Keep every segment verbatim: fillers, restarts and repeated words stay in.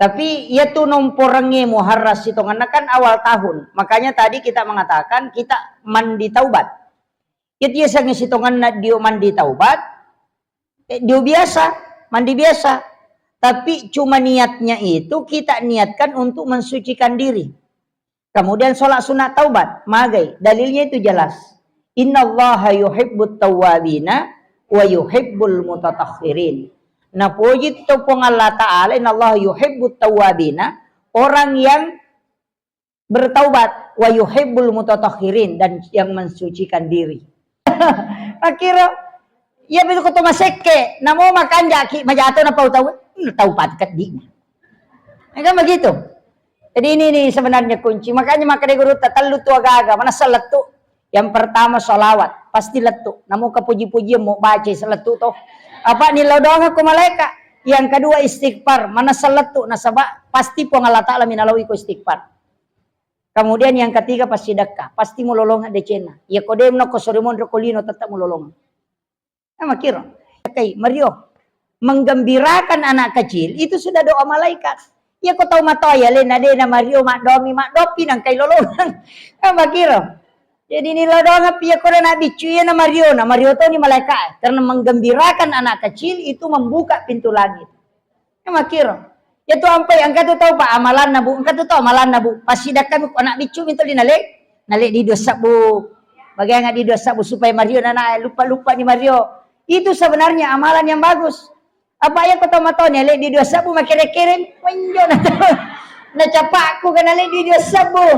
Tapi iyatu nomporengnge Muharram sitongenna kan awal tahun. Makanya tadi kita mengatakan kita mandi taubat. Iyatu yasengnge sitongenna dio mandi taubat, eh, dio biasa, mandi biasa. Tapi cuma niatnya itu kita niatkan untuk mensucikan diri. Kemudian sholat sunat taubat, magai. Dalilnya itu jelas. Innallaha yuhibbut tawwabina wa yuhibbul mutatahhirin. Napoji to Puang Allah Ta'ala, innallaha yuhibbut tawwabina, orang yang bertaubat, wa yuhibbul mutatahhirin, dan yang mensucikan diri. Akhirnya, iya betul kau masekke, namo makan jaki, majato na pau tau, hmm, tau pat keddi. Ya kan begitu. Jadi ini nih sebenarnya kunci. Makanya maka dia guru tellu tu agaga, mana selettu. Yang pertama salawat, pasti lettu. Namo kepuji-pujian mau baca selettu toh. Apa nih lodong aku malaikat. Yang kedua istighfar, mana selettu nasaba pasti Puang Allah Ta'ala minalawi ko istighfar. Kemudian yang ketiga pasti sedekah, pasti mulolong decenna. Ya kode menoko sore monro kolino tetap mulolong. Nah, makiro. Kai, Mario. Menggembirakan anak kecil itu sudah doa malaikat. Ya ko tau matoa ya lena dena Mario maddomi maddopi nang kai lolongang. Nah, makiro. Jadi ni lodong api ya kode na biccu ya na Mario, na Mario to ni malaikat. Karena menggembirakan anak kecil itu membuka pintu langit. Ya makiro. Ya tu ampai engka tu tau pa amalanna bu, engka tu tau amalanna bu. Pasti dakkan ko anak biccu mintu di nale, nale di dua sabbu. Bagaimana di dua sabbu supaya Mario nana lupa-lupa ni Mario. Itu sebenarnya amalan yang bagus. Apa ya ko tau matau ni ale di dua sabbu makere-kere menjo na tau. Na capakku kan ale di dua sabbu.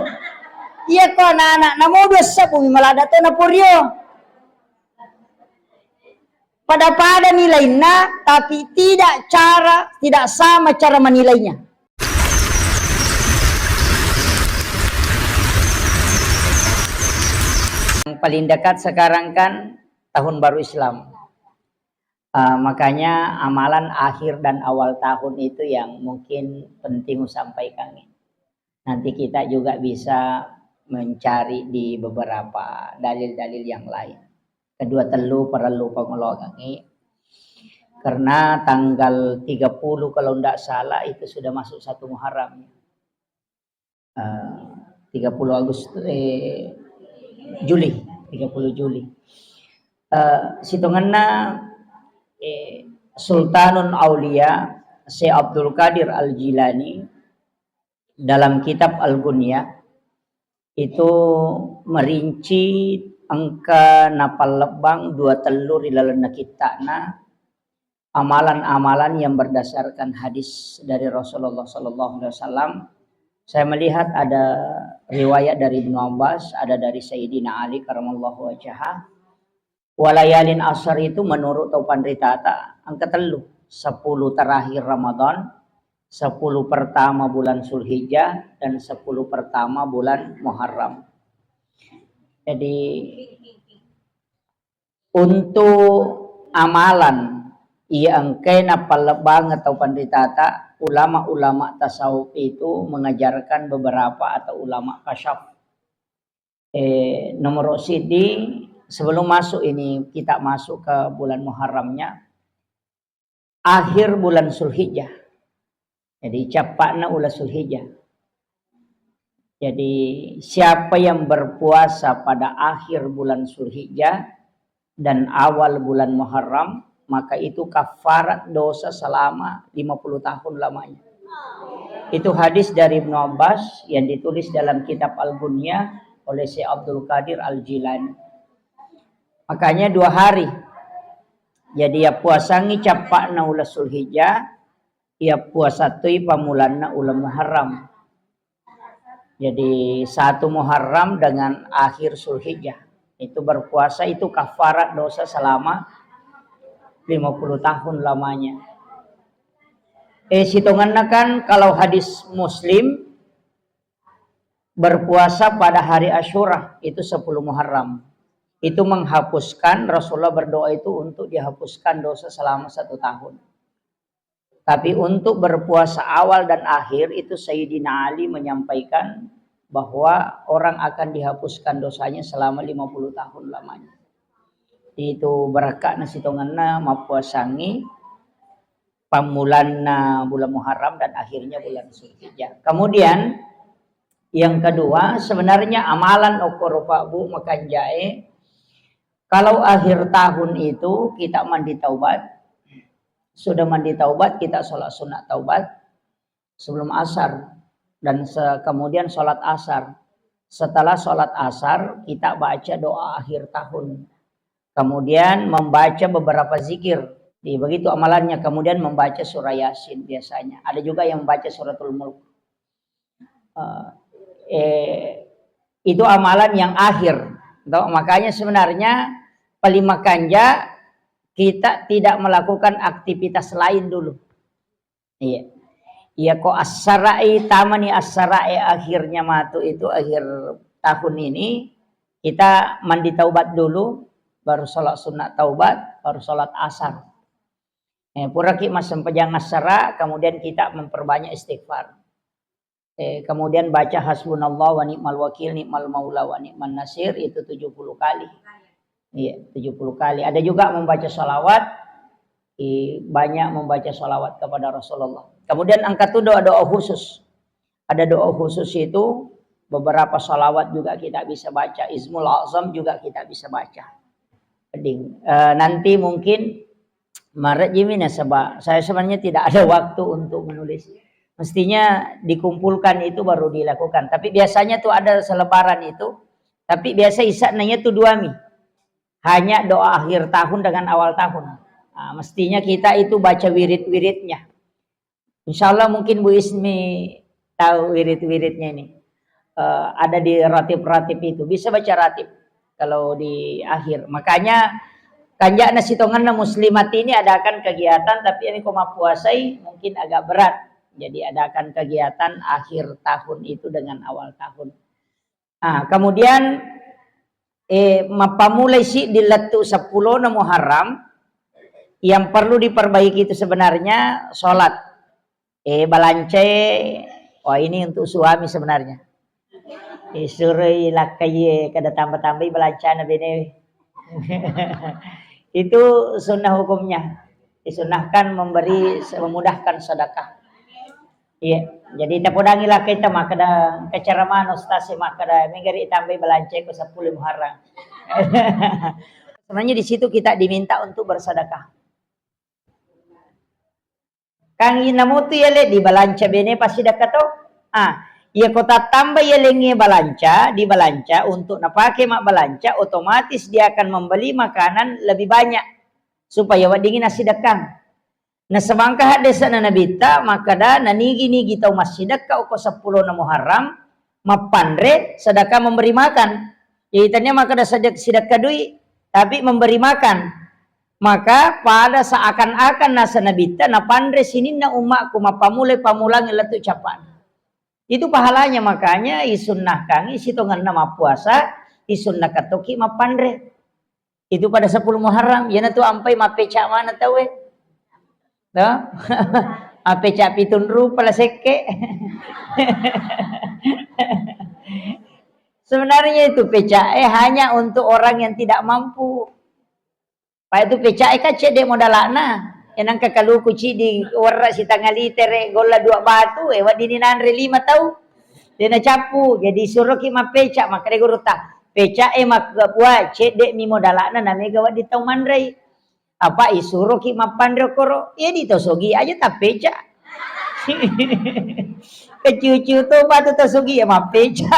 Iya ko anak-anak namo dua sabbu mi malada to na porio. Pada-pada nilainna, tapi tidak cara, tidak sama cara menilainya. Yang paling dekat sekarang kan tahun baru Islam. Ah, makanya amalan akhir dan awal tahun itu yang mungkin penting sampaikan. Nanti kita juga bisa mencari di beberapa dalil-dalil yang lain. Kedua tellu parellu pangoloangengngi. Karena tanggal tiga puluh kalau ndak salah itu sudah masuk satu Muharram. Eh, tiga puluh Agustus, eh, Juli, tiga puluh Juli. Eh, sitongenna, eh, Sultanun Aulia Syekh Abdul Qadir Al-Jilani dalam kitab Al-Gunya itu merinci engka napallebbang dua tellu ri lalenna kitta'na amalan-amalan yang berdasarkan hadis dari Rasulullah sallallahu alaihi wasallam. Saya melihat ada riwayat dari Ibnu Abbas, ada dari Sayyidina Ali karamallahu wajhah. Walayalin asar itu menurut tau panritata engka tellu, sepuluh terakhir Ramadan, sepuluh pertama bulan Zulhijjah, dan sepuluh pertama bulan Muharram. Jadi untuk amalan iya engkae napallebbang tau panritata, ulama-ulama tasawuf itu mengajarkan beberapa atau ulama kasyaf. Eh, nomor siddi, sebelum masuk ini, kita masuk ke bulan Muharramnya, akhir bulan Zulhijjah. Jadi, cappa'na ula Zulhijjah. Jadi, siapa yang berpuasa pada akhir bulan Zulhijjah, dan awal bulan Muharram, maka itu kafarat dosa selama lima puluh tahun lamanya. Itu hadis dari Ibnu Abbas yang ditulis dalam kitab Al-Gunya oleh Syekh Abdul Qadir Al-Jilani. Makanya dua hari. Jadi ya puasangi cappa'na ula Zulhijjah, ya puasa toi pamulanna ula Muharram. Jadi, satu Muharram dengan akhir Zulhijjah. Itu berpuasa, itu kafarat dosa selama lima puluh tahun lamanya. Eh, sitongenna kan kalau hadis Muslim, berpuasa pada hari Asyura, itu sepuluh Muharram. Itu menghapuskan, Rasulullah berdoa itu untuk dihapuskan dosa selama satu tahun. Tapi untuk berpuasa awal dan akhir itu Sayyidina Ali menyampaikan bahwa orang akan dihapuskan dosanya selama lima puluh tahun lamanya. Itu barakka'na sitongenna mappuasangi pammulanna bulan Muharram dan akhirnya bulan Zulhijjah. Kemudian yang kedua, sebenarnya amalan okkoro Pak Bu makanjae, kalau akhir tahun itu kita mandi taubat, sudah mandi taubat, kita sholat sunat taubat sebelum asar, dan se-, kemudian sholat asar. Setelah sholat asar, kita baca doa akhir tahun. Kemudian membaca beberapa zikir. Jadi, begitu amalannya. Kemudian membaca surah Yasin biasanya. Ada juga yang membaca suratul Mulk. Eh, eh, itu amalan yang akhir. Toh, makanya sebenarnya paling makanja kita tidak melakukan aktivitas lain dulu. Iya. Iya, ko assara'i, tamani assara'i akhirnya matu itu akhir tahun ini, kita mandi taubat dulu, baru sholat sunat taubat, baru sholat asar. Eh, puraki massempajang assara, kemudian kita memperbanyak istighfar. Eh, kemudian baca hasbunallah wa ni'mal wakil, ni'mal maula wa ni'man nasir, itu tujuh puluh kali. Iya, tujuh puluh kali. Ada juga membaca salawat, i-, banyak membaca salawat kepada Rasulullah. Kemudian angka tu doa-doa khusus. Ada doa khusus itu, beberapa salawat juga kita bisa baca, Ismul Azam juga kita bisa baca. Jadi, eh, nanti mungkin marejimi nasaba saya sebenarnya tidak ada waktu untuk menulis. Mestinya dikumpulkan itu baru dilakukan. Tapi biasanya tuh ada selebaran itu, tapi biasa isakna itu dua mi. Hanya doa akhir tahun dengan awal tahun. Nah, mestinya kita itu baca wirid-wiridnya. Insya Allah mungkin Bu Ismi tahu wirid-wiridnya ini. Eh, ada di ratib-ratib itu. Bisa baca ratib kalau di akhir. Makanya kanja'na sitongenna muslimat ini adakan kegiatan, tapi ini ko mappuasai mungkin agak berat. Jadi adakan kegiatan akhir tahun itu dengan awal tahun. Ah, kemudian, eh, mappamulai siddi lettu seppulona Muharram, yang perlu diperbaiki itu sebenarnya sholat. Eh, balancae, wah, ini untuk suami sebenarnya. Eh, suroi lakkaie kada tambah-tambahi balancana benewe. Itu sunnah hukumnya. Disunnahkan memberi, memudahkan sedekah. Iya, jadi tapodangi lakkaita makkeda, engka ceramah ustaz e makkeda, mega ri tambai balancae ko seppulo Muharram. Sebenarnya di situ kita diminta untuk bersedekah. Kang ina mutu yale dibalanca bene passidekka to. Ah, iya ko tattamba yalengnge balanca, dibalanca untuk napake mabbalanca, otomatis dia akan membeli makanan lebih banyak supaya weddingi nassidekkang. Nasaba engka haddese'na Nabitta makkeda, nanigi-nigi tau massidekka okko seppulona Muharram, mappanre, sedekah memberi makan. Jadi, tania makkeda sedek-, sidekka dui, tapi memberi makan. Maka pada seakan-akan nasa Nabitta napanre sininna ummakku mappammulai pammulang lettu cappa'na. Itu pahalanya, makanya isunnahkangi sitongenna mappuasa, isunnahkan tokki mappanre. Itu pada seppulo Muharram, iyanatu ampai mappeca mana tauwe. Toh? Mappeca pitung rupa la sekke. Sebenarnya itu pecae hanya untuk orang yang tidak mampu. Pa itu pecae kan cedde modala'na. Ya nangka kaluku cidi werra sitanga litere golla dua batu, eh, weddini nanre lima tau. Dena cappu, jadi suroki mappeca, makkeda gurutta, pecae makkebua cedde mi modala'na na mega wedding tau manrei. Apa isuroki mappanre koro, ya di tau sogi aja tappeca. Kecucu to batu tau sogi ya mappeca.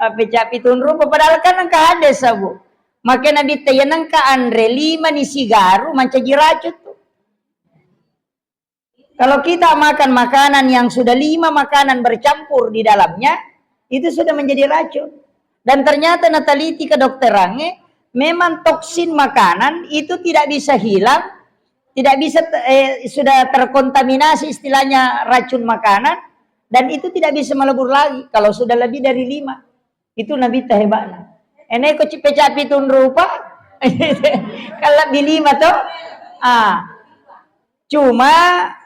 Mappeca pitung rupa, padahal kan engka hadde sabu. Maka Nabitta, iya nengka anre lima ni sigaru mancaji racun tu. Kalau kita makan makanan yang sudah lima makanan bercampur di dalamnya, itu sudah menjadi racun. Dan ternyata nateliti kedokterannya, memang toksin makanan itu tidak bisa hilang, tidak bisa te-, eh, sudah terkontaminasi istilahnya racun makanan, dan itu tidak bisa melebur lagi kalau sudah lebih dari lima. Itu Nabitta hebatna. Ene ko ci-, peca pitung rupa, kan lebih lima toh. Ah. Cuma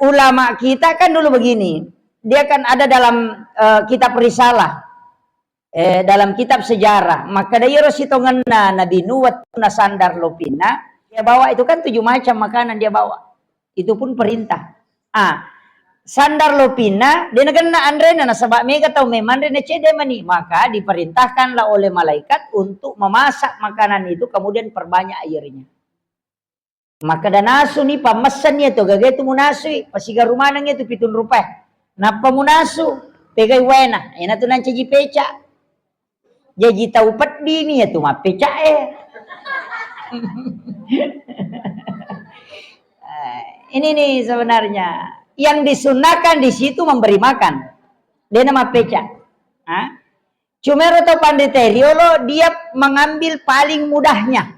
ulama kita kan dulu begini. Dia kan ada dalam, eh, kitab Risalah. Eh, dalam kitab sejarah. Maka dari sitongenna Nabi Nuh waktu nasandar lopina, dia bawa itu kan tujuh macam makanan dia bawa. Itu pun perintah. Ah, sandar lopinna, de nagenna anrena, nasaba mega tau memanre na cedde mani, maka diperintahkanlah oleh malaikat untuk memasak makanan itu, kemudian perbanyak airnya. Makkeda nasu ni, pammessenni tu, gaga tu munasui, pasigaru maneng tu pitung rupae. Nappa munasu, pegai waena, ena tu nancaji peca. Jaji tau peddini ya tu mappeca'e. Eh, ini nih sebenarnya yang disunahkan di situ memberi makan. Dena mappeca. Hah? Cuma ero tau panrita riolo, dia mengambil paling mudahnya.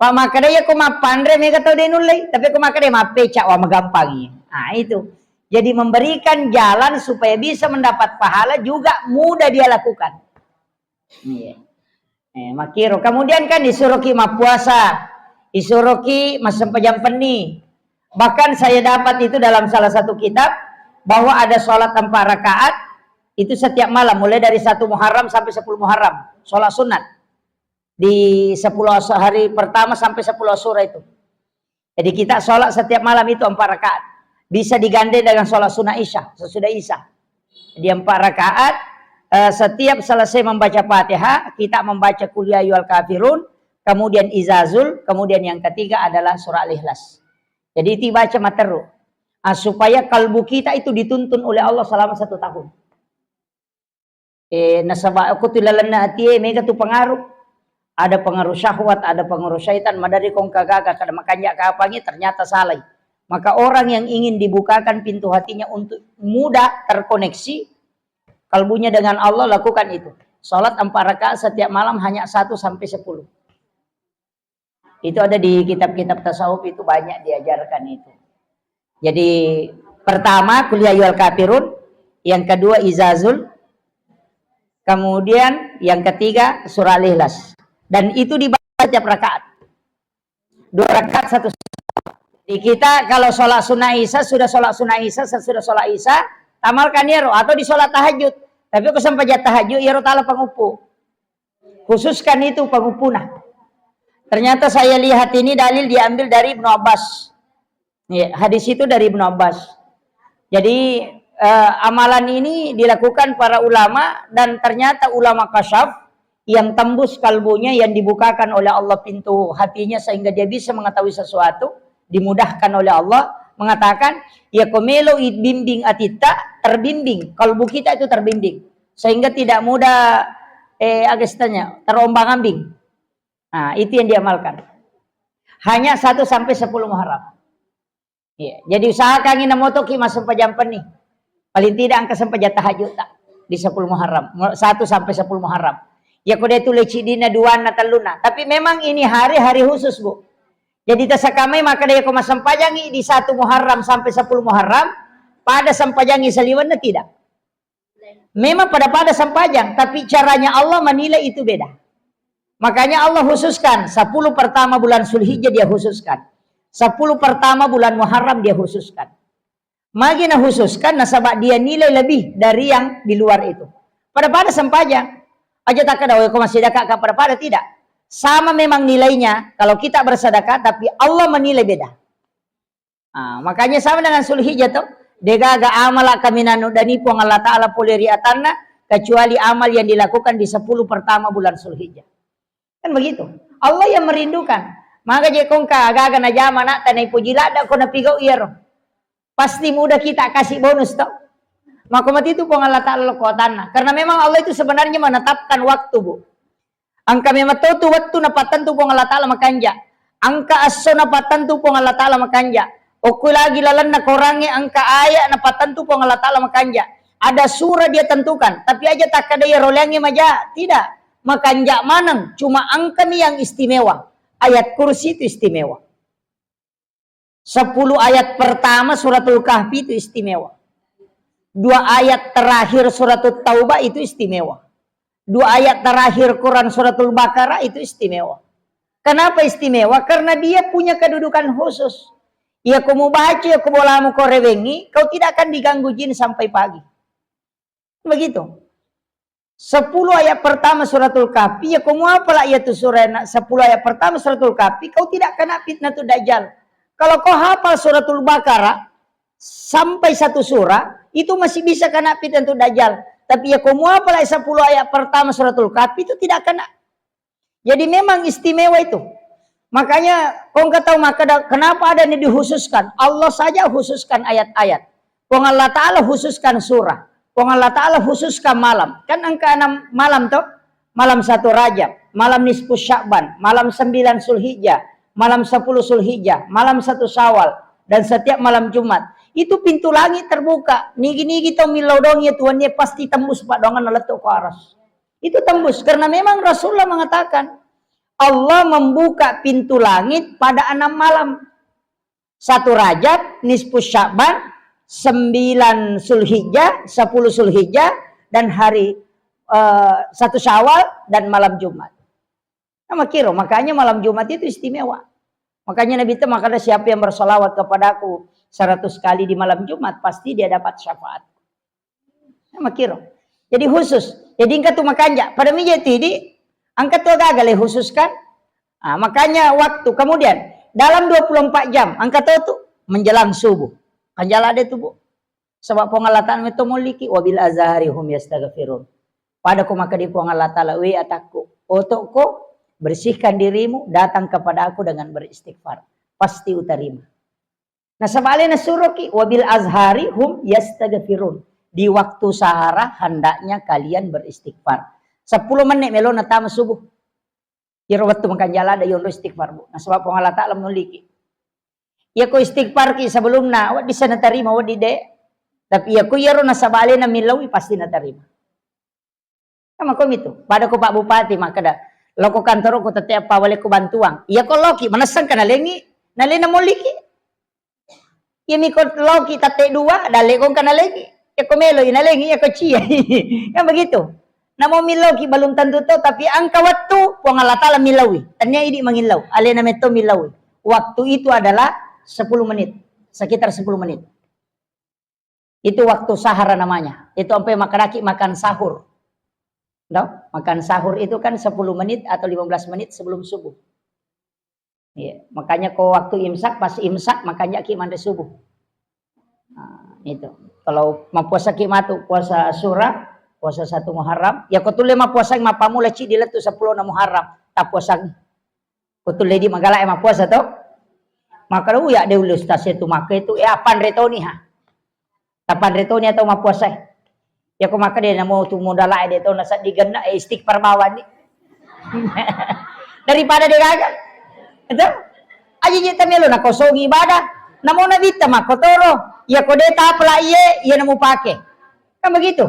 Pa makkeda iya ko mappanre mega tau de nullei, tapi ko makkeda mappeca, wah, magampangi. Ah, itu. Jadi memberikan jalan supaya bisa mendapat pahala juga mudah dia lakukan. Iya. Eh, makkiro. Kemudian kan disuruhki mappuasa, disuruhki massempajang penni. Bahkan saya dapat itu dalam salah satu kitab, bahwa ada sholat empat rakaat itu setiap malam, mulai dari satu Muharram sampai sepuluh Muharram, sholat sunat. Di sepuluh Asy-, hari pertama sampai sepuluh Asyura itu. Jadi kita sholat setiap malam itu empat rakaat. Bisa digandeng dengan sholat sunnah Isya, sesudah Isya. Jadi empat rakaat, eh, setiap selesai membaca Fatihah, kita membaca Qul ya ayyuhal kafirun, kemudian Izazul, kemudian yang ketiga adalah surah Al-Ikhlas. Jadi itu baca matteru. Ah, supaya kalbu kita itu dituntun oleh Allah selama satu tahun. Eh, nasaba okko tu lalenna atie mega tu pengaruh. Ada pengaruh syahwat, ada pengaruh syaitan, madari kong kagaga kada makanja kapangi, ternyata salai. Maka orang yang ingin dibukakan pintu hatinya untuk mudah terkoneksi kalbunya dengan Allah, lakukan itu. Salat empat rakaat setiap malam hanya satu sampai sepuluh. Itu ada di kitab-kitab tasawuf, itu banyak diajarkan itu. Jadi, pertama, Qul ya ayyuhal kafirun, yang kedua, Izazul, kemudian yang ketiga, surah Al-Ikhlas. Dan itu dibaca tiap rakaat. Dua rakaat satu. Jadi kita kalau sholat sunnah Isya, sudah sholat sunnah Isya, sesudah sholat Isya, tamalkan iyaro atau di sholat tahajud. Tapi aku sampai jat tahajud, iyaro tala panguppu. Khususkan itu penguppuna. Ternyata saya lihat ini dalil diambil dari Ibnu Abbas. Ya, hadis itu dari Ibnu Abbas. Jadi, eh, amalan ini dilakukan para ulama dan ternyata ulama kasyaf yang tembus kalbunya, yang dibukakan oleh Allah pintu hatinya sehingga dia bisa mengetahui sesuatu, dimudahkan oleh Allah, mengatakan, ya ko melo i bimbing atitta, terbimbing. Kalbu kita itu terbimbing. Sehingga tidak mudah, eh, agestanya, terombang-ambing. Nah, itu yang diamalkan. Hanya satu sampai sepuluh Muharram. Iya, jadi usahakan ini motoki massempajang penni. Paling tidak engka sempajang tahajud tak di sepuluh Muharram, mu-, satu sampai sepuluh Muharram. Ya ko de tu lecidina duanna telluna. Tapi memang ini hari, hari khusus, Bu. Jadi tasakamai maka de ko massempajangi di satu Muharram sampai sepuluh Muharram, pada sempajangi saliwenna tidak. Memang pada-pada sempajang, tapi caranya Allah menilai itu beda. Makanya Allah khususkan sepuluh pertama bulan Zulhijjah, dia khususkan sepuluh pertama bulan Muharram, dia khususkan. Magi na khususkan nasaba dia nilai lebih dari yang di luar itu. Pada-pada sempajang. Aja tak ada, "Oh, kau masih dekat kan pada-pada?" Tidak. Sama memang nilainya kalau kita bersedekah, tapi Allah menilai beda. Ah, makanya sama dengan Zulhijjah to. Degaga amala kaminang nuddani Puang Allah Ta'ala pole ri atanna, kecuali amal yang dilakukan di sepuluh pertama bulan Zulhijjah. Kan begitu. Allah yang merindukan. Maka je kongka agaga najama nak tanai puji ladda ko napigau iyaro. Pasti mudah kita kasih bonus to. Maka mati itu Puang Allah Ta'ala lo kuatanna. Karena memang Allah itu sebenarnya menetapkan waktu, Bu. Engka memang totu wettu napattentu Puang Allah Ta'ala makanja. Engka esso napattentu Puang Allah Ta'ala makanja. Okko lagi lalenna korangnge engka ayat napattentu Puang Allah Ta'ala makanja. Ada surah dia tentukan, tapi aja takkada iya roleangnge maja. Tidak. Makanja maneng, cuma engkami yang istimewa. Ayat kursi itu istimewa. Sepuluh ayat pertama Suratul Kahfi itu istimewa. Dua ayat terakhir Suratul Taubah itu istimewa. Dua ayat terakhir Quran Suratul Baqarah itu istimewa. Kenapa istimewa? Karena dia punya kedudukan khusus. Ya, ko mubaca, ya, ko bolamu ko rewengi, kau tidak akan diganggu jin sampai pagi. Begitu. Sepuluh ayat pertama Suratul Kahfi, ya, ko muapala iya tu surah na-, sepuluh ayat pertama Suratul Kahfi, kau tidak kena fitnah tu dajjal. Kalau kau hafal suratul Baqarah sampai satu surah, itu masih bisa kena fitnah untuk Dajjal. Tapi ya kau muhafal ayat sepuluh ayat pertama suratul Kahfi, itu tidak kena. Jadi memang istimewa itu. Makanya kau nggak tahu maka da-, kenapa ada yang dikhususkan. Allah saja khususkan ayat-ayat. Puang Allah Ta'ala khususkan surah. Puang Allah Ta'ala khususkan malam. Kan angka enam malam toh. Malam satu Rajab, malam nisfu Sya'ban, malam sembilan Zulhijjah, malam sepuluh Zulhijjah, malam satu Syawal, dan setiap malam Jumat. Itu pintu langit terbuka. Nigi-nigi tau millau doang ya Tuhan, ya pasti tembus paddoanganna lettu ko aras. Itu tembus. Karena memang Rasulullah mengatakan, Allah membuka pintu langit pada enam malam. Satu Rajab, nisfu Sya'ban, sembilan Zulhijjah, sepuluh Zulhijjah, dan hari, eh, satu Syawal dan malam Jumat. Nah, makiro, makanya malam Jumat itu istimewa. Makanya Nabi itu makanya siapa yang bersolawat kepadaku seratus kali di malam Jumat, pasti dia dapat syafaat. Makiro. Jadi khusus. Jadi engka tu makanja. Pada mija tu idi, engka tu gaga le khusus kan? Ah, makanya waktu. Kemudian dalam dua puluh empat jam, engka tu tu menjelang subuh. Kanjala de tu, Bu. Sebab Puang Allah Ta'ala meto moliki, "Wabil azhari hum yastaghfirun." Pada ko maka di Puang Allah Ta'ala, "We atakku, otokko, bersihkan dirimu, datang kepada aku dengan beristighfar. Pasti utarima." Nasaba alena suroki, "Wabil azhari hum yastaghfirun." Di waktu sahara hendaknya kalian beristighfar. Sepuluh menit melo natama subuh. Iyaro wettu makanjala ada yonro istighfar, Bu. Nasaba Puang Allah Ta'ala menuliki. Iya ko istighfar ki sebelumna, wedding sa natarima, wedding de. Tapi iya ko iyaro nasaba alena millaui pasti natarima. Sama komi tu. Pada ko Pak Bupati makkeda, "Loko kantoro ko tette apa wale ko bantuang." Iya ko loki, manessang ka nalengi, nalena molliki. Iya mi ko loki tette dua, dalle ko engka nalengi. Iya ko melo i nalengi, iya ko cia. Kan begitu. Namo mi loki belum tentu to, tapi engka wettu Puang Allah Ta'ala millaui. Tania idi mangillau, alena metto millaui. Waktu itu adalah sepuluh menit, sekitar sepuluh menit. Itu waktu sahara namanya. Itu sampai makanaki makan sahur. Toh? Makan sahur itu kan sepuluh menit atau lima belas menit sebelum subuh. Iya, makanya ko waktu imsak, pas imsak, makanya ki manre subuh. Nah, itu. Kalau mapuasa ki matu, puasa Asyura, puasa satu Muharram, ya ko tulle mapuasa yang mappamula ci di lettu sepuluh na Muharram, tak puasa. Ko tulle di magala e mapuasa to? Maka lu ya de ulu ustaz itu maka itu, ya panre toni ha. Tapanre toni atau mapuasa. Ya ko maka de namo tu modala de to nasaddi genna, eh, istighfar bawani. Daripada de gaga. Itu? Aji je tamelo nakosongi ibadah. Namo nabitta makkotoro. Ya ko de tapala iye, iya namu pake. Kan begitu.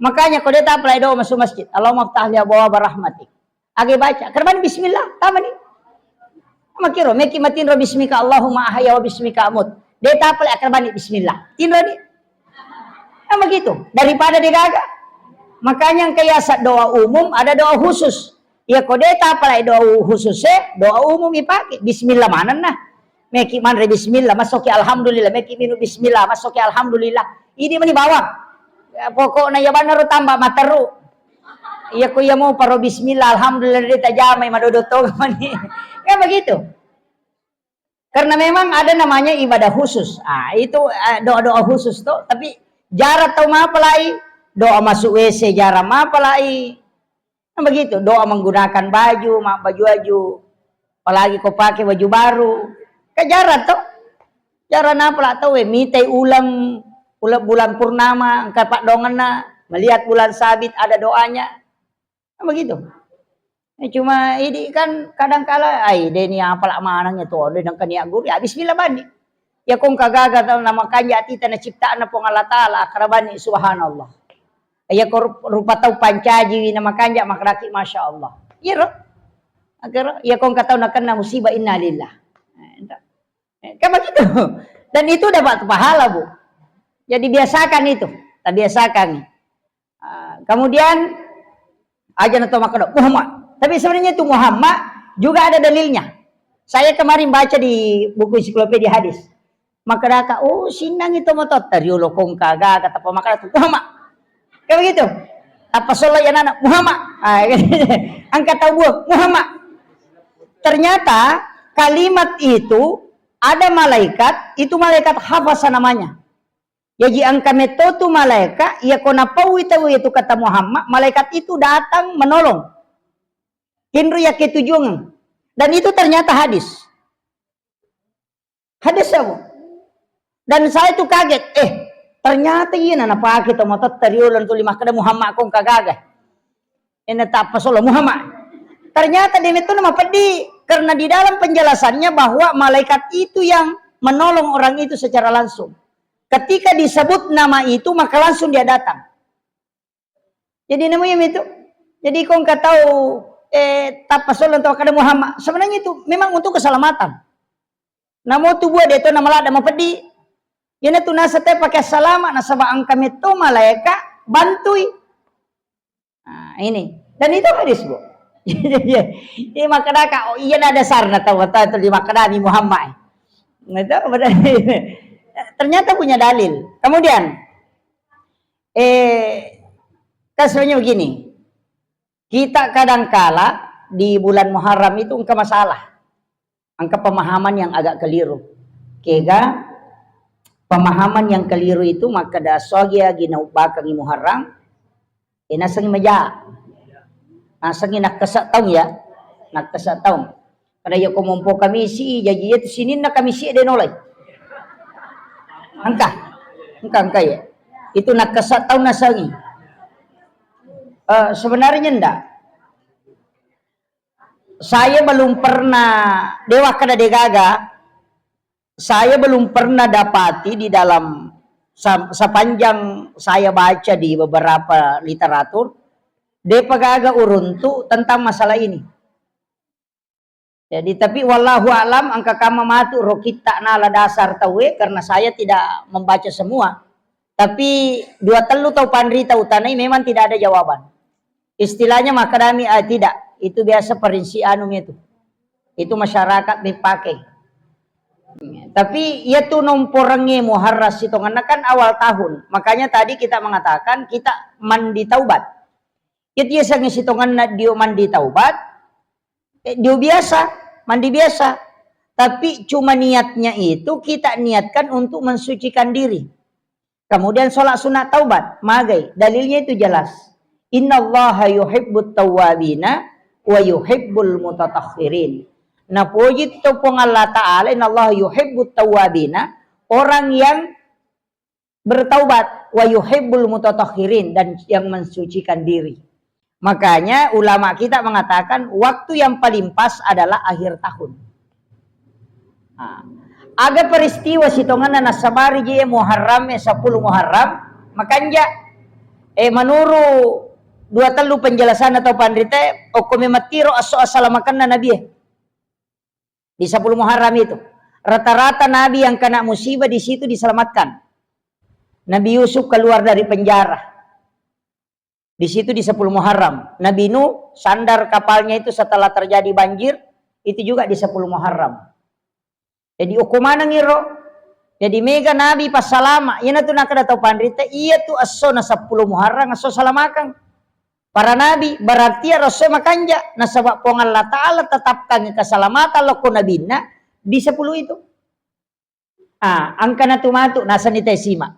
Makanya ko de tapala doa masuk masjid. Allahumma ftah li abwaaba rahmatik. Age baca, kerbani bismillah, tamani. Makiro, meki matinro bismika Allahumma ahya wa bismika amut. De tapale akerbani bismillah. Tinro ni. Nah, begitu. Daripada de gaga. Makanya engka yasa doa umum, ada doa khusus. Ya ko de tapale doa khusus e, doa umum ipake. Bismillah manenna. Meki manre bismillah, masoki alhamdulillah, meki minum bismillah, masoki alhamdulillah. Idi mani bawang. Ya, pokokna ya banna ro tamba materu. Iya ko iya mo paro bismillah, alhamdulillah, de tajamai madodo to mani. Kan begitu. Karena memang ada namanya ibadah khusus. Ah, itu, eh, doa-doa khusus to, tapi jarang tau mapalai, doa masuk W C jarang mapalai. Nah, begitu, doa menggunakan baju, ma-, baju-baju. Apalagi ko pake baju baru. Kan jarang to. Jarang napala tau e, mitai uleng, uleng bulan purnama, engka paddoangenna, melihat bulan sabit ada doanya. Kan begitu. Eh, cuma idi kan kadang kala, ai, de ni apala maneng itu, de nengka nia guru, ya bismillah bani. Ya kong kagaga tau nama kanja atita na ciptaan Puang Allah Ta'ala, akrabani subhanallah. Ya ko rup-, rupa tau pancaji wi na makanja makraki, masya Allah. Iya ro. Akhirnya, ya kong katau nakenna musibah, innalillah. Nah, itu. Eh, kan begitu. Dan itu dapat pahala, Bu. Jadi biasakan itu. Kita biasakan. Ah, kemudian, aja na to makkeda Muhammad. Tapi sebenarnya itu Muhammad juga ada dalilnya. Saya kemarin baca di buku ensiklopedia hadis. Makkedaka, "Oh, sinnang itu motor." Tariolo kongka gaga tapa makkeda tu Muhammad. Kayak begitu. Apa sholat ya anak Muhammad. Ah, angkat tahu buah Muhammad. Ternyata kalimat itu Ada malaikat, itu malaikat hafasa namanya. Jaji engka metto tu malaikat, iya ko napaui tau itu kata Muhammad, malaikat itu datang menolong. Kinru ya ketujuan. Dan itu ternyata hadis. Hadis apa? Dan saya itu kaget, eh, ternyata iya na napake to matotta riolo tuli makkeda Muhammad kong kagaga. Ena tappa solo Muhammad. Ternyata dia itu nama peddi karena di dalam penjelasannya bahwa malaikat itu yang menolong orang itu secara langsung. Ketika disebut nama itu, maka langsung dia datang. Jadi nemu ya itu. Jadi kong katau, eh, tappa solo tau kada Muhammad. Sebenarnya itu memang untuk keselamatan. Namo tu buat dia tu nama lada mapeddi. Yana tu nasa te pakai salama nasaba engka metto malaika bantui. Nah, ini. Dan itu hadis, Bu. Iya, iya, makkedaka, oh iya, na dasarna tau, tau itu di makkeda Nabi Muhammad. Nah, itu benar. Ternyata punya dalil. Kemudian, eh, kan sebenarnya begini. Kita kadangkala di bulan Muharram itu engka masalah. Engka pemahaman yang agak keliru. Kega pemahaman yang keliru itu makkeda sogi agi naubbakangi Muharram, eh, nasengi maja. Nasengi nakkasa taung ya. Nakkasa taung. Kada iya ko mompo Kamisi, jaji iya tu sininna Kamisi de nolai. Engka. Engka, engka ya. Itu nakkasa taung nasengi. Eh, sebenarnya ndak. Saya belum pernah, dewa kada degaga, saya belum pernah dapati di dalam sa-, sepanjang saya baca di beberapa literatur, depa gaga uruntu tentang masalah ini. Jadi, tapi wallahu alam, engka kamma matu ro kitta nala dasar tauwe, karena saya tidak membaca semua. Tapi dua tellu tau panrita utanai memang tidak ada jawaban. Istilahnya makkedami, ah, tidak, itu biasa prinsip anu itu. Itu masyarakat mepake. Tapi iya tu nomporengnge Muharram sitongenna kan awal tahun. Makanya tadi kita mengatakan kita mandi taubat. Iya tu yasengnge sitongenna dio mandi taubat, eh, dio biasa, mandi biasa. Tapi cuma niatnya itu kita niatkan untuk mensucikan diri. Kemudian sholat sunat taubat, magai. Dalilnya itu jelas. Innallaha yuhibbut tawwabina wa yuhibbul mutatahhirin. Napoji to Puang Allah Ta'ala, innallaha yuhibbut tawwabina, orang yang bertaubat, wa yuhibbul mutatahhirin, dan yang mensucikan diri. Makanya ulama kita mengatakan waktu yang paling pas adalah akhir tahun. Nah, aga peristiwa sitongenna nasabari je Muharram, eh, sepuluh Muharram, makanja, eh, menuru dua tellu penjelasan atau panrite, okko memettiro esso assalamakenna Nabi, eh. Di sepuluh Muharram itu. Rata-rata Nabi yang kena musibah di situ diselamatkan. Nabi Yusuf keluar dari penjara. Di situ di sepuluh Muharram. Nabi Nuh sandar kapalnya itu setelah terjadi banjir, itu juga di sepuluh Muharram. Jadi, okko maneng iro. Jadi, mega Nabi passalama. Iyanatu nakkeda tau panrita, iya tu esso na sepuluh Muharram, esso salamakeng. Para nabi, berarti ero esso makanja. Nasaba Puang Allah Ta'ala tetapkan keselamatan lokko nabinna di sepuluh itu. Ah, engka natu matu, nasenni tau sima.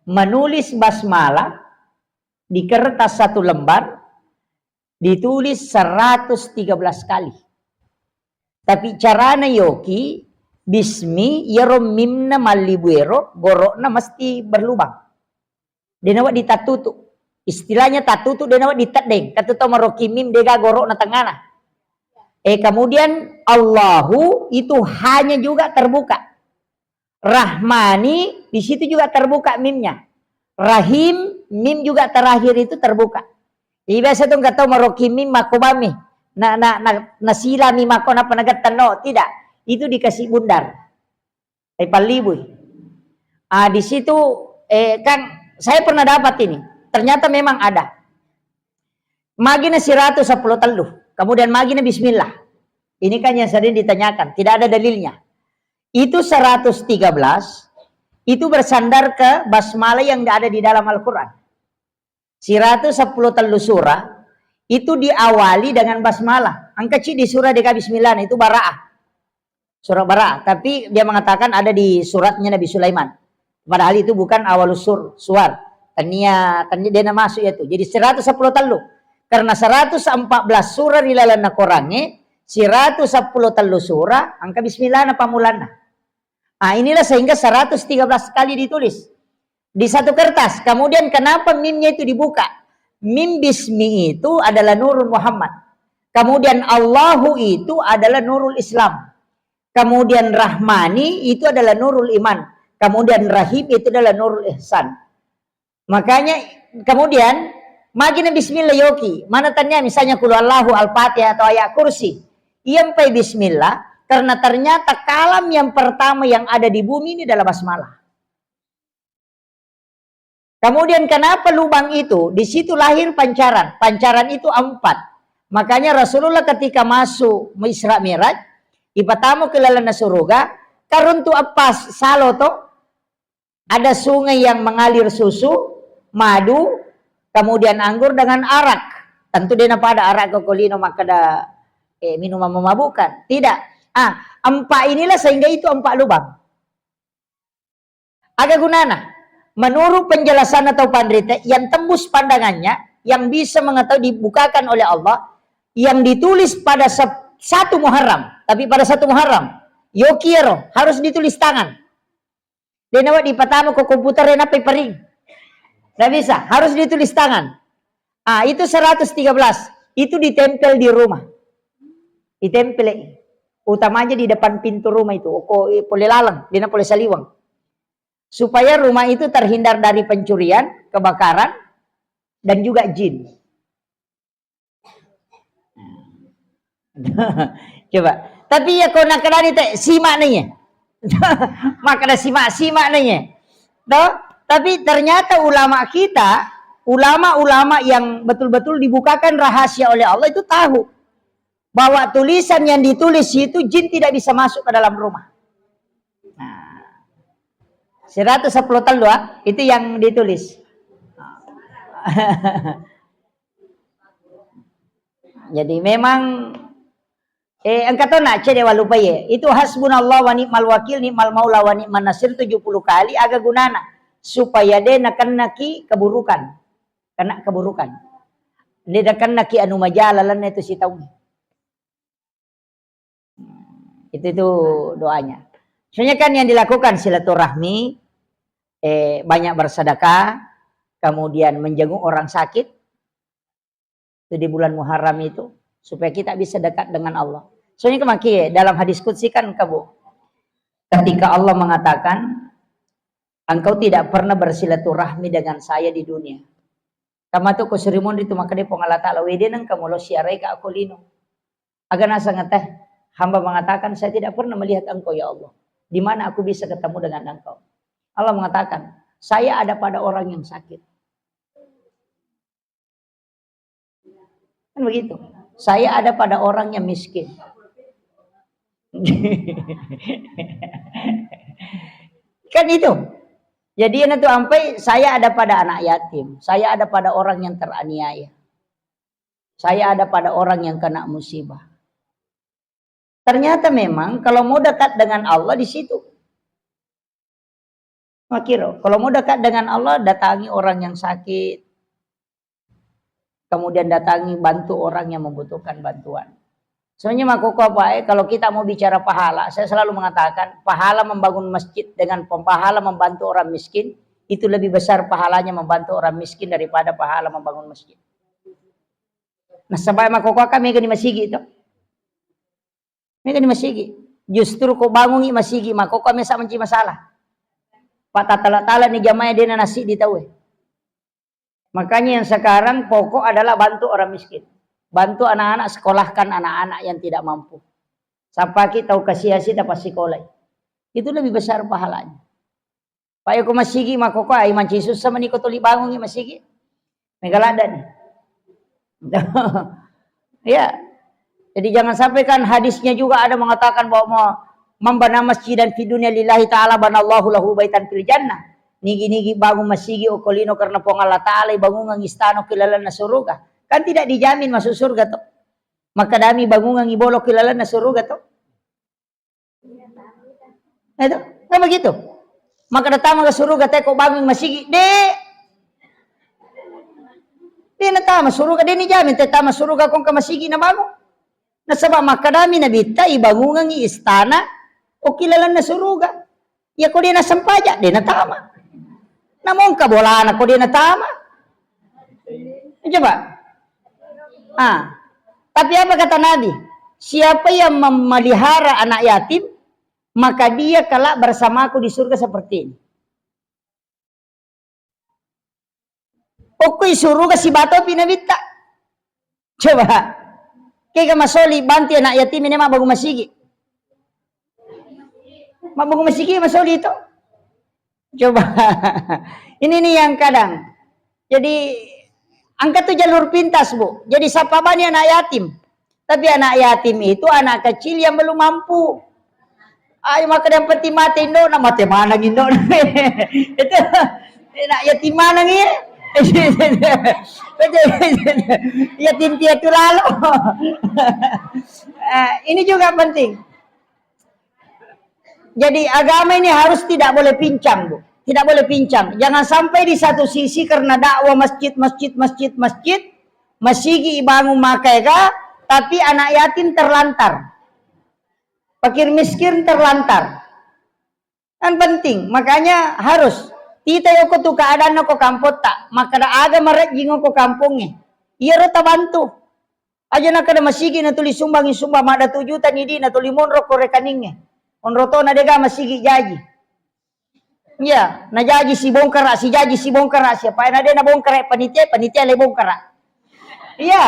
Menulis basmalah di kertas satu lembar, ditulis seratus tiga belas kali. Tapi carana yoki, bismi, iyaro mimna mallibu ero, goro'na mesti berlubang. De nawedding tattutu. Istilahnya tattutu de nawedding teddeng. Kattu tau maroki mim dega goro'na tengana. Eh, kemudian Allahu itu hanya juga terbuka. Rahmani di situ juga terbuka mimnya. Rahim, mim juga terakhir itu terbuka. Jadi biasa tu engka tau maroki mim makko bami. Na, na, na, nasilami makko napa nagettenno. Tidak. Itu dikasih bundar. Eh, pallibui. Ah, di situ, eh, kan saya pernah dapat ini. Ternyata memang ada. Magina siratu sepuluh tellu. Kemudian magina bismillah. Ini kan yang sering ditanyakan. Tidak ada dalilnya. Itu seratus tiga belas, itu bersandar ke basmalah yang ada di dalam Al-Quran. Siratu seppulo tellu surah itu diawali dengan basmalah. Engka ci di surah deka bismillah, itu Bara'ah. Surah Bara'ah, tapi dia mengatakan ada di suratnya Nabi Sulaiman. Padahal itu bukan awal sur, suar. Tania, tania dia masuk ya tuh. Jadi seratus sepuluh tellu. Karena seratus empat belas surah di lalanna Korangnge, seratus sepuluh tellu surah, angka bismillah na pamulanna. Ah, inilah sehingga seratus tiga belas kali ditulis di satu kertas. Kemudian kenapa mimnya itu dibuka? Mim bismi itu adalah Nurul Muhammad. Kemudian Allahu itu adalah Nurul Islam. Kemudian Rahmani itu adalah Nurul Iman. Kemudian Rahim itu adalah Nurul Ihsan. Makanya kemudian magina bismillah yoki. Mana tanya misalnya kulu Allahu Al-Fatihah atau ayat kursi. Iya empai bismillah karena ternyata kalam yang pertama yang ada di bumi ini adalah basmalah. Kemudian kenapa lubang itu? Di situ lahir pancaran. Pancaran itu empat. Makanya Rasulullah ketika masuk Isra Mi'raj, ipatamu ke lalanna suruga, karuntu appas salo to, ada sungai yang mengalir susu, madu, kemudian anggur dengan arak. Tentu dia pada arak ke kolino makkeda, eh, minuman memabukkan. Tidak. Ah, empat inilah sehingga itu empat lubang. Aga gunana? Menurut penjelasan atau pandrita yang tembus pandangannya, yang bisa mengetahui dibukakan oleh Allah, yang ditulis pada sep-, satu Muharram, tapi pada satu Muharram, yokiero harus ditulis tangan. Denawa dipatamu ke komputer, denawa paring. Nggak bisa, harus ditulis tangan. Ah, itu seratus tiga belas. Itu ditempel di rumah. Ditempel. Utamanya di depan pintu rumah itu. Oko, eh, pole laleng, denawa pole saliweng. Supaya rumah itu terhindar dari pencurian, kebakaran, dan juga jin. Coba. Tapi ya kau nakkedani te, simak nih ya. Makkeda simak-simak nih ya. Toh? Tapi ternyata ulama kita, ulama-ulama yang betul-betul dibukakan rahasia oleh Allah itu tahu bahwa tulisan yang ditulis itu jin tidak bisa masuk ke dalam rumah. Nah, seratus sepuluh tellu, ah, itu yang ditulis. Jadi memang, eh, engka to nak cede walupa ye. Itu hasbunallah wa ni'mal wakil, ni'mal maula wa ni'man nasir tujuh puluh kali, aga gunana? Supaya de nakennaki keburukan. Kena keburukan. De nakennaki anu maja lalenna itu sitaungnge. Itu, itu doanya. Soalnya kan yang dilakukan silaturahmi, eh, banyak bersedekah, kemudian menjenguk orang sakit, itu di bulan Muharram itu, supaya kita bisa dekat dengan Allah. Soalnya kemarin dalam hadis qudsi kan, Kabu, ketika Allah mengatakan, "Engkau tidak pernah bersilaturahmi dengan saya di dunia." Kama tu ko surimun ritu makkeda Puang Allah Ta'ala, "Wede nengka molo siarai ka ako lino." Aga naseng teh, hamba mengatakan, "Saya tidak pernah melihat engkau, ya Allah. Di mana aku bisa ketemu dengan engkau?" Allah mengatakan, "Saya ada pada orang yang sakit." Kan begitu. "Saya ada pada orang yang miskin." Kan itu. Jadi, yang itu sampai, "Saya ada pada anak yatim, saya ada pada orang yang teraniaya, saya ada pada orang yang kena musibah." Ternyata memang kalau mau dekat dengan Allah di situ. Makiro, kalau mau dekat dengan Allah, datangi orang yang sakit, kemudian datangi, bantu orang yang membutuhkan bantuan. Sebenarnya makkokko apa, eh, kalau kita mau bicara pahala, saya selalu mengatakan, pahala membangun masjid dengan pahala membantu orang miskin, itu lebih besar pahalanya membantu orang miskin daripada pahala membangun masjid. Nasaba makkokko kan mega ni masigi to. Mega ni masigi. Justru ko bangungi masigi, makkokko mesa menci masalah. Pak tatala-tala ni jamaah dena nasi di tau. Makanya yang sekarang pokok adalah bantu orang miskin. Bantu anak-anak, sekolahkan anak-anak yang tidak mampu. Sampaki tau kasiasi dapat sekolah. Itu lebih besar pahalanya. Pak, yako masigi makkokko, ai manci sussa maniko tuli bangungi masigi. Mega ladda ni. Ya. Jadi jangan sampai kan hadisnya juga ada mengatakan bahwa mau, "Man bana masjidan fi dunya lillahi ta'ala banallahu lahu baitan fil jannah." Nigi-nigi bangun masigi okolino karena Puang Allah Ta'ala, bangungan istana ke lalanna suruga. Kan tidak dijamin masuk surga toh. Maka dami bangungan ibolo ke lalanna suruga toh. Itu, kan begitu. Maka datang ke suruga, teko bangun masigi, de. De natama suruga, de nijamin te tama suruga kong ke masigi na bangun. Nasaba makkadami Nabitta, ibangungengngi istana okki lalenna suruga. Iya ko de nasempaja, de natama. Namongka bolana ko de natama. Coba. Ah. Tapi apa kata Nabi? Siapa yang memelihara anak yatim, maka dia kelak bersamaku di surga seperti ini. Okkoi suruga sibatopi Nabitta. Coba. Kega masoli bantu anak yatim ini mabbangun masigi. Mabbangun masigi masoli itu. Coba. Ini nih yang kadang. Jadi, angka tuh jalur pintas, Bu. Jadi, sapa bani anak yatim. Tapi anak yatim itu anak kecil yang belum mampu. Ayo, maka yang penting mati indona, mati maneng indona. Itu anak yatim maneng ya. Yatim piatu lalo. Eh, ini juga penting. Jadi agama ini harus tidak boleh pincang, Bu. Tidak boleh pincang. Jangan sampai di satu sisi karena dakwah masjid, masjid, masjid, masjid, masigi ibangun makaega, tapi anak yatim terlantar. Fakir miskin terlantar. Kan penting, makanya harus. Tita yoko tu keadaan ko kampotta, maka ada aga marejjing ko kampongnge. Iyaro tabantu. Aja nakkeda masigi natuli sumbangi sumbang maddatu juta ni di natuli monro ko rekeningnge. Onro to na dega masigi jaji. Iya, na jaji sibongkara, si jaji sibongkara, siapa na de nabongkara panitia, panitia le bongkara. Iya.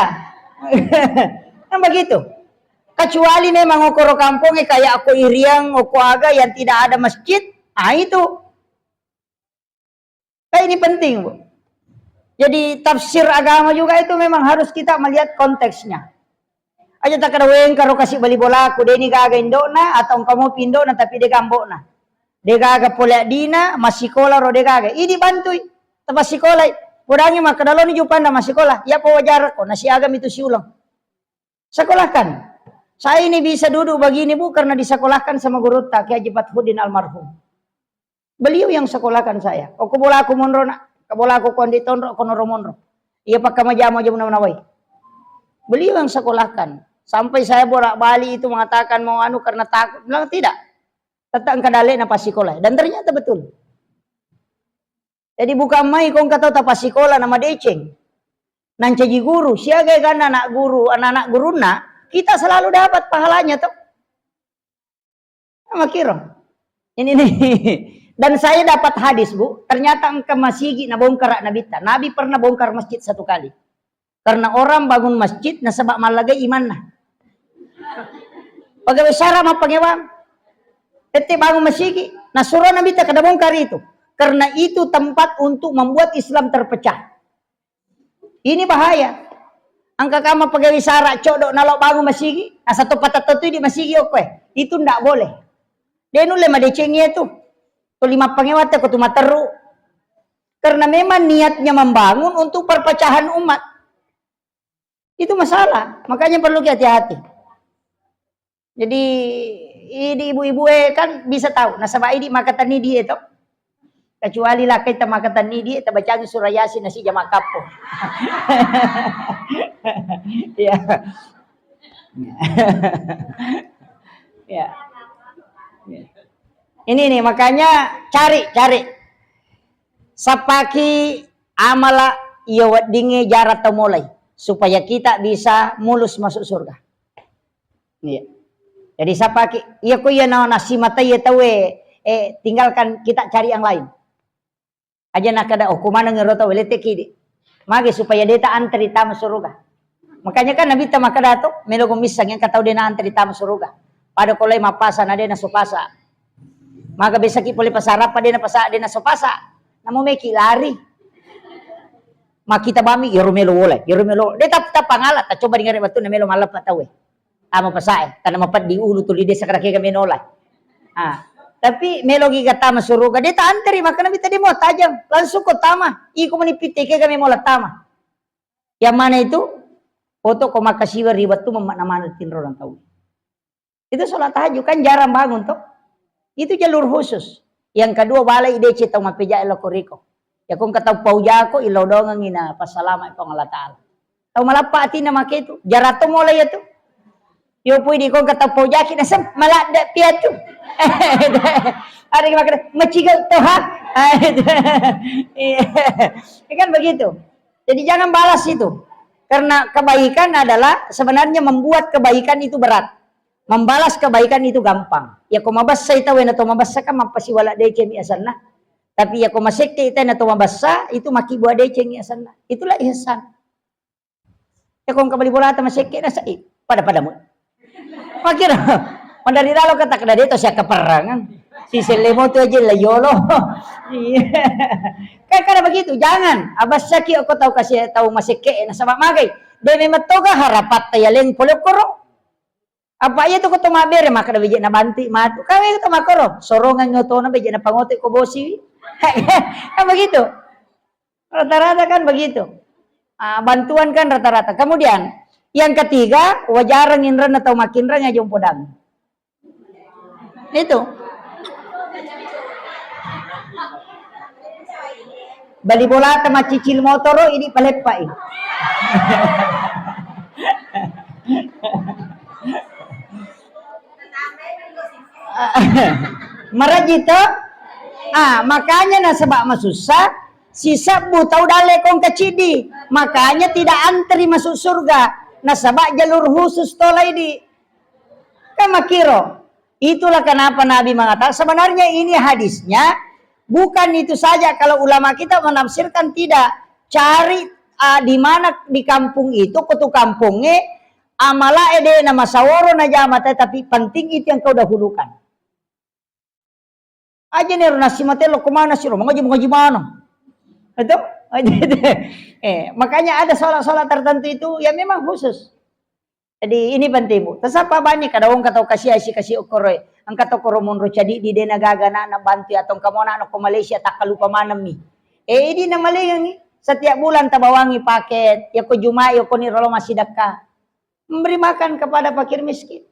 Kan begitu. Kecuali memang okoro kampongnge kayak ko Iriang, oko aga yang tidak ada masjid, ah itu. Nah, ini penting, Bu. Jadi tafsir agama juga itu memang harus kita melihat konteksnya. Aja takkeda wengkaro kasi bali bolaku, deni gaga indokna atau engka mopi indokna tapi de gambokna. De gaga pole addina, massikola ro de gaga. Idi bantui, tapassikolai. Podangi makkeda loni jupanna massikola, iya pawajarakko, nasiaga mitu siuleng. Sekolahkan. Saya ini bisa duduk begini, Bu, karena disekolahkan sama gurutta, Kiai Haji Fathuddin almarhum. Beliau yang sekolahkan saya. Okko bolaku monro, Nak. Ke bolaku kondi tonro, kono ro monro. Iya, pakka majamu aja menawai. Beliau yang sekolahkan. Sampai saya bolak-balik itu mengatakan mau anu karena takut. Bilang, "Tidak. Tetap engka dalekna passikola." Dan ternyata betul. Jadi bukan mai kong kata tau tapassikola nama deceng. Nancaji guru, siaga ganna anak guru, anak-anak gurunna, kita selalu dapat pahalanya toh. Makiro. Ini nih. Dan saya dapat hadis, Bu, ternyata engka masigi nabongkara Nabitta. Nabi pernah bongkar masjid satu kali. Karena orang bangun masjid nasaba mallagai imanna. Pegawai sara mappangewang. Tette bangun masigi, nasuro Nabitta kada bongkar itu. Karena itu tempat untuk membuat Islam terpecah. Ini bahaya. Engka kama pegawai sara codok nalo bangun masigi, asa to patatto tu di masigi okko e. Itu ndak boleh. De nulle madecengi itu. Tuli mappangewa te ko tu materru. Karena memang niatnya membangun untuk perpecahan umat. Itu masalah. Makanya perlu ki hati-hati. Jadi idi ibu-ibu e kan bisa tahu. Nasaba idi makatenni die to. Kecuali lakkaita makatenni die, tabacangi surah Yasin nasija makkappo. Ya. Ya. Ya. Ini nih, makanya cari, cari. Sappaki amala iya weddingnge jarang tau molai supaya kita bisa mulus masuk surga. Iya. Jadi sappaki, iya ko iya na nasimatai iya tauwe, eh, tinggalkan, kita cari yang lain. Aja nakkeda, "Oh, ko maneng ero tau, lette'ki di." Magi supaya de ta antri tama suruga. Makanya kan Nabitta makkeda to, melo ko missang engka tau de na antri tama suruga. Pada ko lai mappasa na de na sopasa. Maka besaki pole pasarappa de na pasa, de na sopasa. Namo meki lari. Makkita bami, iyaro melo wolai, iyaro melo. De tap-, tapangala, ta coba dingare wettunna melo malleppa tauwe. Tama pasae, tana mapeddi ulu tuli desa kada kega menolai. Ah, tapi melo giga tama suruga, de ta antri, makkeda Nabitta de mo tajang, langsung ko tama, iko mani pitte kega memola tama. Yang mana itu? Foto ko makkasiwa ri wettu memmakna maneng tinro tau. Itu sholat tahajud kan jarang bangun toh. Itu jalur khusus. Yang kedua, balai deceng tau mappeja lao koriko. Ya ko engka tau paujako, ilodongengi na passalama Puang Allah Ta'ala. Tau malappa atinna make itu, jarato mulai itu. Yo pui di ko engka tau paujaki nasem maladde piatu. Ada yang makan macigel tuh ha. Iya. Ya kan begitu. Jadi jangan balas itu. Karena kebaikan adalah sebenarnya membuat kebaikan itu berat. Membalas kebaikan itu gampang. Ya ko mabessa ita wena to mabessa kan mappasiwala deceng mi asanna. Tapi ya ko masekke ita na to mabessa itu makibua deceng mi asanna. Itulah ihsan. Ya ko engka bali bolata masekke nasai pada-pada mu. Makira mandari lalo kata kada deto siakka perrangan. Si selle moto aja la yolo. Iya. Kan kada begitu, jangan. Abassaki ko tau kasi tau masekke nasaba magai. De memang toga harapatta yaleng pole koro. Apa iya tu ko to mabbere makkeda beje na bantu matu. Kawe to makoro, sorongan otona beje na pangote ko bosi. Kan begitu. Rata-rata kan begitu. Ah, bantuan kan rata-rata. Kemudian yang ketiga, wajareng inrenna tau makinreng aja umpodang. Itu. Bali bolata maccicil motoro ini paleppai. Maraji to? Ah, makanya nasaba masussa, sisebbu tau dalle kong kacidi. Makanya tidak antri masuk surga. Nasaba jalur khusus tolai di. Kan makiro. Itulah kenapa Nabi mengatakan, sebenarnya ini hadisnya bukan itu saja kalau ulama kita menafsirkan tidak. Cari ah, di mana di kampung itu, kutu kampungnya, amala ede na masaworo na jama, tetapi penting itu yang kau dahulukan. Aja nih nasi mate lo kemana sih, lo mengaji mengaji mana? Itu, eh, makanya ada sholat-sholat tertentu itu ya memang khusus. Jadi ini penting, Bu. Tasappa bani kada wong katau kasi asi kasi okoroe. Engka to koro monro cadi di dena gaga na na bantu atau engka mona no ko Malaysia takkalupa manemmi. Eh, idi na malengangi. Setiap bulan tabawangi paket, ya ko Jumat, ya ko ni rolo masih dekka. Memberi makan kepada fakir miskin.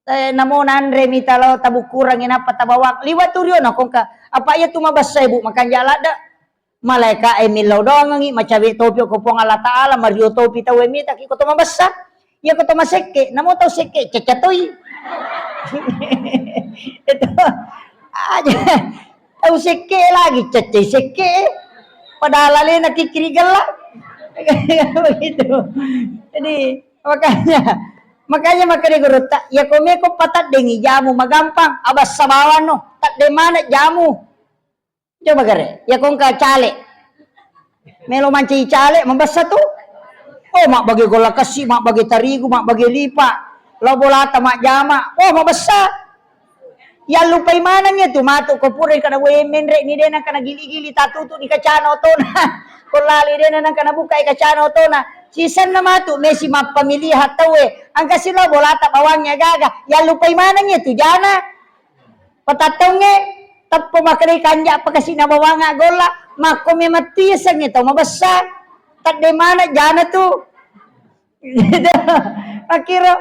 Eh, namo nanre mita lo tabukurangi napa tabawang. Liwat turio na kongka. Apa iya tu mabassa ibu makan jala da. Malaika e millau doangengngi, macawe topi ko Puang Allah Ta'ala, mario topi tau e mitaki ko to mabessa. Iya ko to masekke, namo tau sekke, cecca toi. Itu aja. Tau sekke lagi, cecca sekke. Padahal alena kikiri gella. Begitu. Jadi, makanya, makanya makanya gurutta, ya ko meko pataddengi jamu magampang, abassa bawang no, tadde mana jamu. Coba gare, ya ko engka cale. Melo mancaji cale, mabessa tu. Oh, mabbage golla kessi, mabbage tarigu, mabbage lipa. Lao bolata majjama. Oh, mabessa. Yallupai maneng ya tu matu ko pura kada we menre ni dena kana gili-gili tatutu di kacana otona. Ko lali dena nang kana buka e kacana otona. Sisenna matu mesi mappamiliha tauwe. Angka silo bolata bawangnya gaga. Yallupai maneng ya tu jana. Patattongnge, teppo makkedai kanja pakasina bawanga golla, makko memang tu yasengnge tau mabessa. Tadde mana jana tu. Makkiro,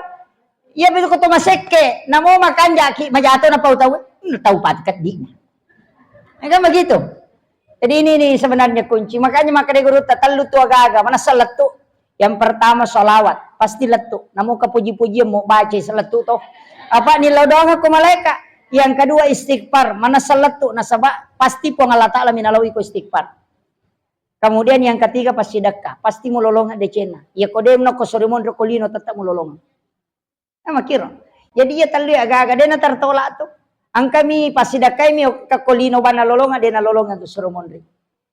iya betu ko to masekke, namo makanjaki majato na pau tau, hmm, tau pat keddi. Ya kan begitu. Jadi ini nih sebenarnya kunci. Makanya makanya guru tatellu tu agaga, mana selettu. Yang pertama salawat, pasti lettu. Namu kapuji-pujian mau baca selettu toh. Apa nih lo doang aku malaika. Yang kedua istighfar, mana selettu nasaba pasti Puang Allah Ta'ala minalawi ko istighfar. Kemudian yang ketiga pasti sedekah, pasti mulolong decenna. Ya kodem no ko sore mondro ko lino tetap mulolong. Nah, makkiro. Jadi iya tellu aga-aga dena tertolak tu. Angkami passidakkaimi kakko lino bana lolonga dena lolonga tu suro monri.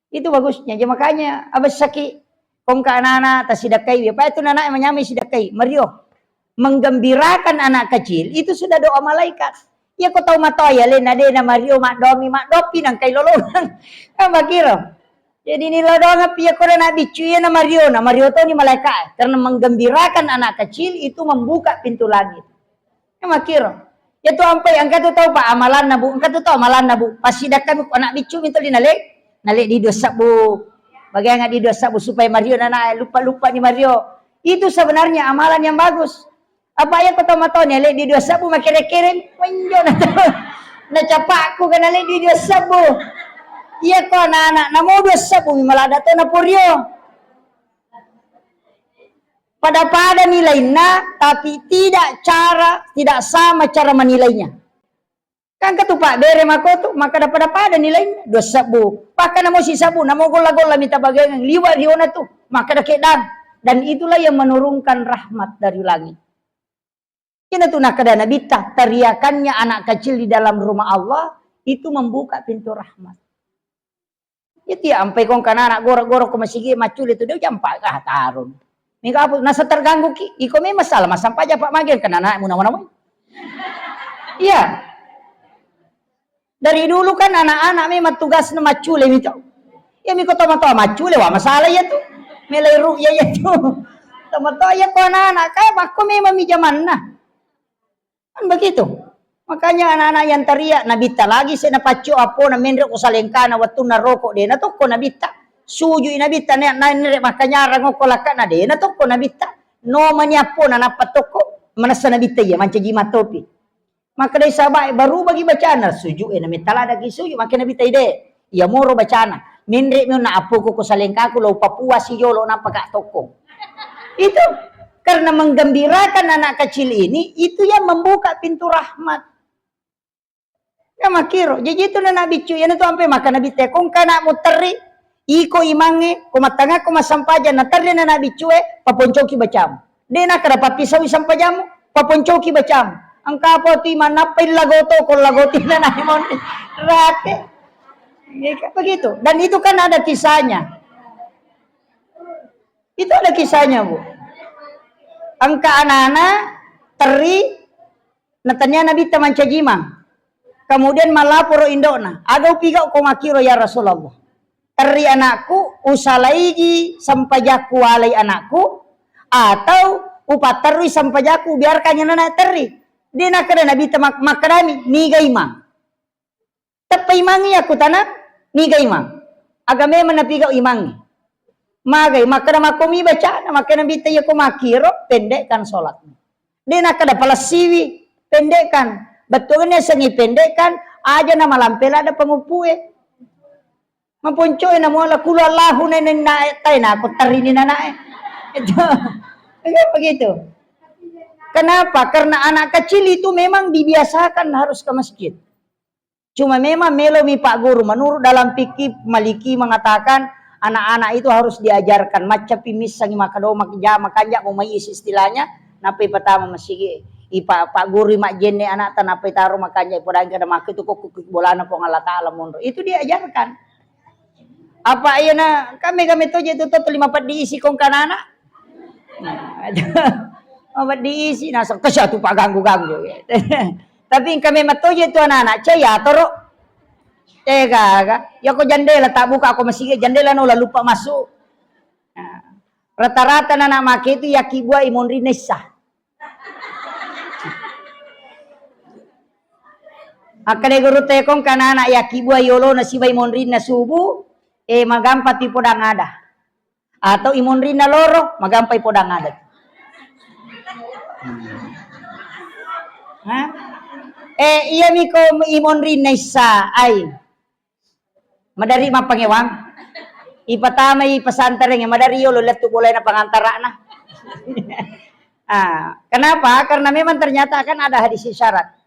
Itu bagusnya. Jadi makanya abessaki kongka anak-anak tasidakkai. Apa itu anak manyamai sidakkai. Mario. Menggembirakan anak kecil itu sudah doa malaikat. Iya ko tau matoya lena dena mario maddomi maddopi nangkai lolongang. Kan makkiro. Jadi ni lo doang pi iya ko na biccu iya na mario, na mario to ni malaika, eh. Karena menggembirakan anak kecil itu membuka pintu langit. Ya makkiro. Ya tu ampai engka tu tau pa amalanna bu, engka tu tau amalanna bu. Pasidakkan anak biccu mintu di nale, nale di dua sabbu. Bagaimana di dua sabbu supaya mario na, na lupa-lupa ni mario. Itu sebenarnya amalan yang bagus. Apa iya ko tau matoni le di dua sabbu makkere-kere menjo na tau. Nacapakku kana le dui dua sebbu. Iya ko anak-anak, namo dua sebbu mi malada to naporio. Pada-pada nilainya, tapi tidak cara, tidak sama cara menilainya. Kan ketupak bere mako tu, maka pada-pada nilainya, dua sebbu. Bahkan namo si sebbu, namo golla-golla minta bagian liwa riona tu, maka ada kedang. Dan itulah yang menurunkan rahmat dari langit. Kena tu nakada Nabitta, teriakannya anak kecil di dalam rumah Allah itu membuka pintu rahmat. Ya tiya ampai kong kana anak goro-goro ko masigi maccule tu dia jampa ah tarung. Mingka apa nasa terganggu ki, iko memang salah masampajang pak magian kana anak muna mana. Iya. Dari dulu kan anak-anak memang tugasna maccule mi to. Iya mi ko tomatoa maccule wa masalah iya tu. Melai ru'ya iya tu. Tomatoa iya ko anak-anak, kae makko memang mi jamanna. Kan begitu. Makanya anak-anak yang teriak, Nabitta lagi se napaccio appona menre ko salengkana wettunna roko de natokko Nabitta. Sujui Nabitta ne, na nere makkanyarang okko lakkana de natokko Nabitta. No mani appona nappa tokko, manessa Nabitta iya mancaji mattopi. Makkedai sahabae, baru bagi bacana, sujud e, na metta ladaki sujud, makkeda Nabitta ide. Iya moro bacana. Menre mi onna appoko ko salengkaku lo papuasi jolo nappa ka tokko. Itu karena menggembirakan anak kecil ini, itu yang membuka pintu rahmat. Ya makkiro, jaji itu na nabiccu, iya tu ampe maka Nabitta kong kana muterri, iko imangnge, ko mattangakko massampajang, naterri na nabiccu e, paponcoki bacamu. De nakkeda pappisaui sampajammu, paponcoki bacamu. Engka apa tu imang nappa illagoto, ko lagoti na naimon. Rate. Ya, kan begitu. Dan itu kan ada kisahnya. Itu ada kisahnya, Bu. Engka anana terri natania Nabitta mancajimang. Kemudian malaporo indokna, aga upigau ko makkiro ya Rasulullah. Terri anakku, usalaigi sempajakku walai anakku, atau upatterui sempajakku biarkan nana terri. De nakkeda Nabitta mak-, makkedami, niga imang. Teppa imangngi akkutana, niga imang. Aga memang napigau imangngi. Magai, makkeda makkomi bacana, makkeda Nabitta iya ko makkiro, pendekkan sholatmu. De nakkeda palessiwi, pendekkan. Bettuanna sengi pendekkan, aja na malampe ladde panguppue. Maponcoe na muala kulu Allahu nenenna e, tai na ko terrini nanae. Itu. Enggak begitu. Kenapa? Karena anak kecil itu memang dibiasakan harus ke masjid. Cuma memang melomi Pak Guru, menurut dalam fikih Maliki mengatakan anak-anak itu harus diajarkan, maccapi missangi makkeda makanja makanja mo mai istilahnya, nappai pertama masigi i Pak, Pak Guru majjenne anakta nappai taro makanja podangka na makku itu kok bolana Puang Allah Taala monro. Itu diajarkan. Apa iya na kame kame toje itu to lima peddi isi kong kanana. Apa diisi naseng kesatu pak ganggu-ganggu. Tapi engka memang toje tu anak-anak, cai atoro. Tega aga. Ya ko jandela tak buka ko masigi jandela no lalu lupa masuk. Nah, rata-rata nana make itu yaki buah imonri nessa. Akkeda guru tekong kana anak yaki buah yolo na sibai monrinna subuh, eh magampa ti podang ada. Atau imonrinna loro, magampai podang adat. Hah? Eh, iya miko imonrinna issa ai. Madari mappangewang. Ipatamai pesantren, madari yolo lettu bolena pangantarana. Ah, kenapa? Karena memang ternyata kan ada hadis isyarat.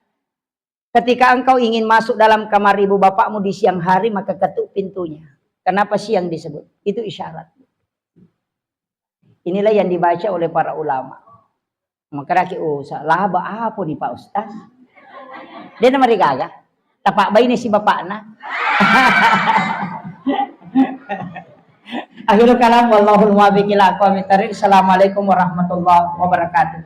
Ketika engkau ingin masuk dalam kamar ibu bapakmu di siang hari, maka ketuk pintunya. Kenapa siang disebut? Itu isyarat. Inilah yang dibaca oleh para ulama. Makaraki, oh, sa-, laba apa nih Pak Ustaz? Dia nama gaga. Tapak bayi nih si bapakna. Akhirul kalam, wallahul muwaffiq ila aqwamit thariq. Assalamualaikum warahmatullahi wabarakatuh.